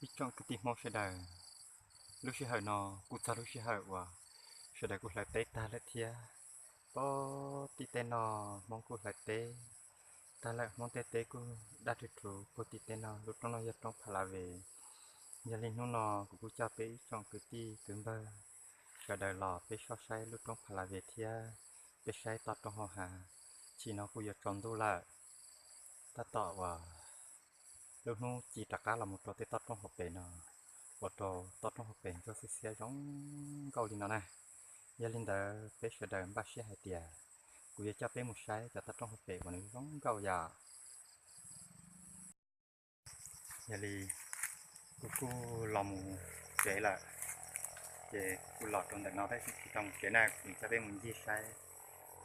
Ib tsoom kwv tij Hmoob sawv daws, lub sij hawm no kuj txog lub sij hawm uas sawv daws kuj hlawv teb tag lawm thiab. Pab tim tej no Hmoob kuj hlawv teb tag lawm, Hmoob tej teb kuj daj rhuv rhuv puag tim tej no. Lub roob no yog roob Pha La Ves. Yog li hnub no kuv kuj coj peb ib tsoom kwv tij kwv npawg sawv daws los peb soj saib lub roob Pha La Ves thiab peb saib toj roob hauv hav. Chim no kuj yuav tsaus ntuj lawm, tab tom uas lub hnub ci rov qab los mus rau tej toj roob hauv pes no, ua rau toj roob hauv pes ntsuab xiab xiab zoo nkauj li no na. Yog li ntawd peb sawv daws npaj siab hais tias kuv yuav coj peb mus saib cov toj roob hauv pes uas nws zoo nkauj yom. Yog li kuv kuj los mus tsev lawm, ces kuv kuj los rau ntawm no tab sis tsis tau mus tsev na, kuv coj peb mus ncig saib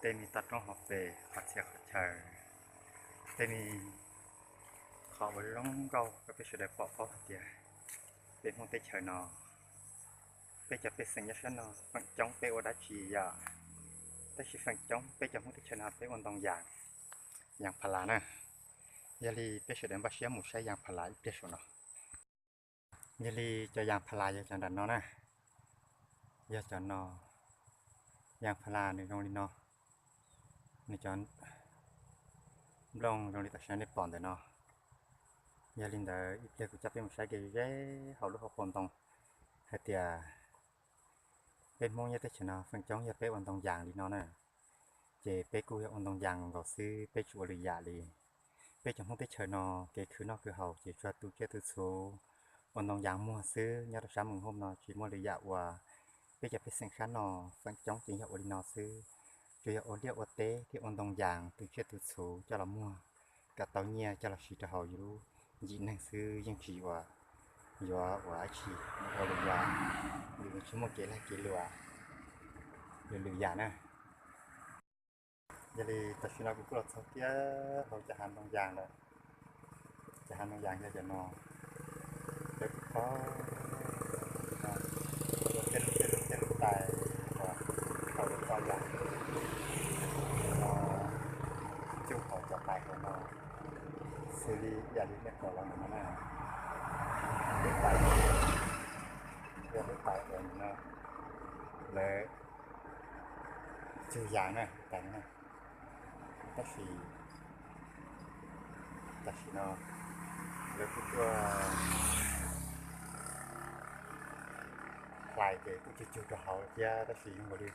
tej me toj roob hauv pes qhov txhia qhov chaw, tej me qhov uas zoo nkauj rau peb sawv daws pom paub hais tias peb Hmoob teb chaws no, peb cov pej xeem nyob sab no feem coob peb ua dab tsi yom. Tab sis feem coob peb cov Hmoob teb chaws no peb ua ntoo yas, yas Pha La na. Yog li peb sawv daws npaj siab mus saib yas Pha La ib pliag saum no. Yog li cov yas Pha La yog cov nram no na, yog cov no. Yas Pha La nws zoo li no, nws cov nplooj zoo li tam sim no nej pom ntawm no. Yog li ntawd ib pliag kuv coj peb mus saib kev ze hauv lub hauv paus ntoo hais tias peb Hmoob nyob teb chaws no feem coob yog peb ua ntoo yas li no na. Ces peb kuj yog ua ntoo yas nkaus xwb, peb tsis ua lwm yam li. Peb cov Hmoob teb chaws no kev khwv noj khwv haus ces tsuas tu tsiaj tu txhuv, ua ntoo yas muag xwb. Nyob rau sab Moos Hooj no tsis muaj lwm yam ua. Peb cov pej xeem sab no feem coob ces yog ua li no xwb, tsuas yog ua liaj ua teb thiab ua ntoo yas tu tsiaj tu txhuv coj los muag kom tau nyiaj coj los siv rau hauv yus lub ncim neeg xwb, yeej tsis ua, yuav ua dab tsi, ua lwm yam, yus tsis muaj kev lag kev luam lwm lwm yam na. Yog li tam sim no kuv kuj los txog kiag hauv cov hav ntoo yas lawm. Cov hav ntoo yas yog cov no, lawv kuj khob tej lub tej lub tej lub tais uas thaum lawv tso yas no cug hauv cov tais hauv no, xws li ib yam li nej pom los ntawm no na, lub tais, yog lub tais uas no lawv cug yas na, lub tais no na. Tab sis tam sim no lawv kuj tuaj hlais ces kuj cug cug rau hauv thiab, tab sis zoo nkaus li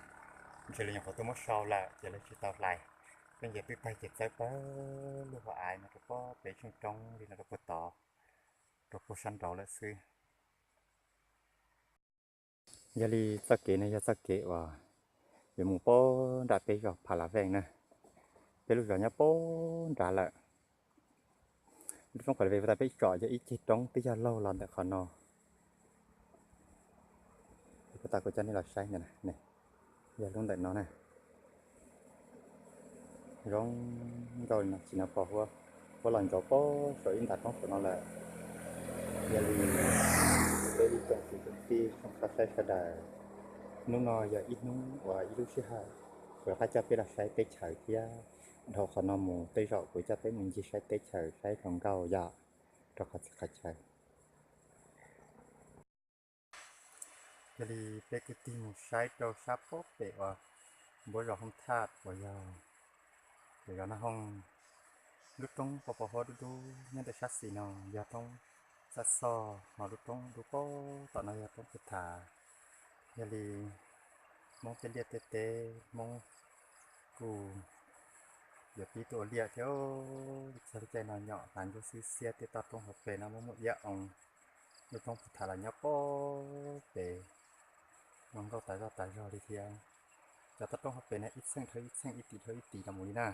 ntshe lawv nyuam qhuav tuaj muab sau lawm ces lawv tsis tau hlais. Peb nce twb tag ces txawb pawg lug hauv av no rau puag pem tsooj roob li no rau puag tod, rau puag sab nraud lawm xwb. Yog li txoj kev no yog txoj kev uas yuav mus puag nram peb zos Pha La Veej na. Peb lub zos nyob puag nrad lawm. Lub roob Pha La Veej puag ta peb tsom yog ib ceg roob twb yog laug los ntawm qhov no. Puag ta kuv coj nej los saib ntawm no, yog lub ntawm no na. Zoo nkauj li no, tsis no pos huab, huab los ntsaum puag saum ib nta roob saum no lawm. Yog li peb ib tsoom kwv tsoom tij tsoom saib sawv daws, hnub no yog ib hnub uas ib lub sij hawm kuv rov qab coj peb los saib teb chaws thiab. Dhau qhov no mus tej zaum kuv coj peb mus ncig saib teb chaws saib hluas nkauj yom, rau qhov txhia qhov chaw. Yog li peb kuj tig mus saib rau sab puag pem uas npuab zos Hoob Thaj uas yog pem zos Naj Hooj. Lub roob pos pos huab dub dub nyob ntawm sab xis no yog roob Txaj Xoj, ho lub roob dub puag tom no yog roob Phu Thav. Yog li Hmoob tej liaj tej teb Hmoob kuj yuav pib tuaj ua liaj thiab. Txog lub caij no nyom hav ntsuab xwb xiab, tej toj roob hauv pes no muaj muaj iab oo. Lub roob Phu Thav los nyob puag pem, zoo nkauj tas zoj tas zog li thiab. Cov toj roob hauv pes no ib txheej dhau ib txheej, ib tim dhau ib tim los mus li na.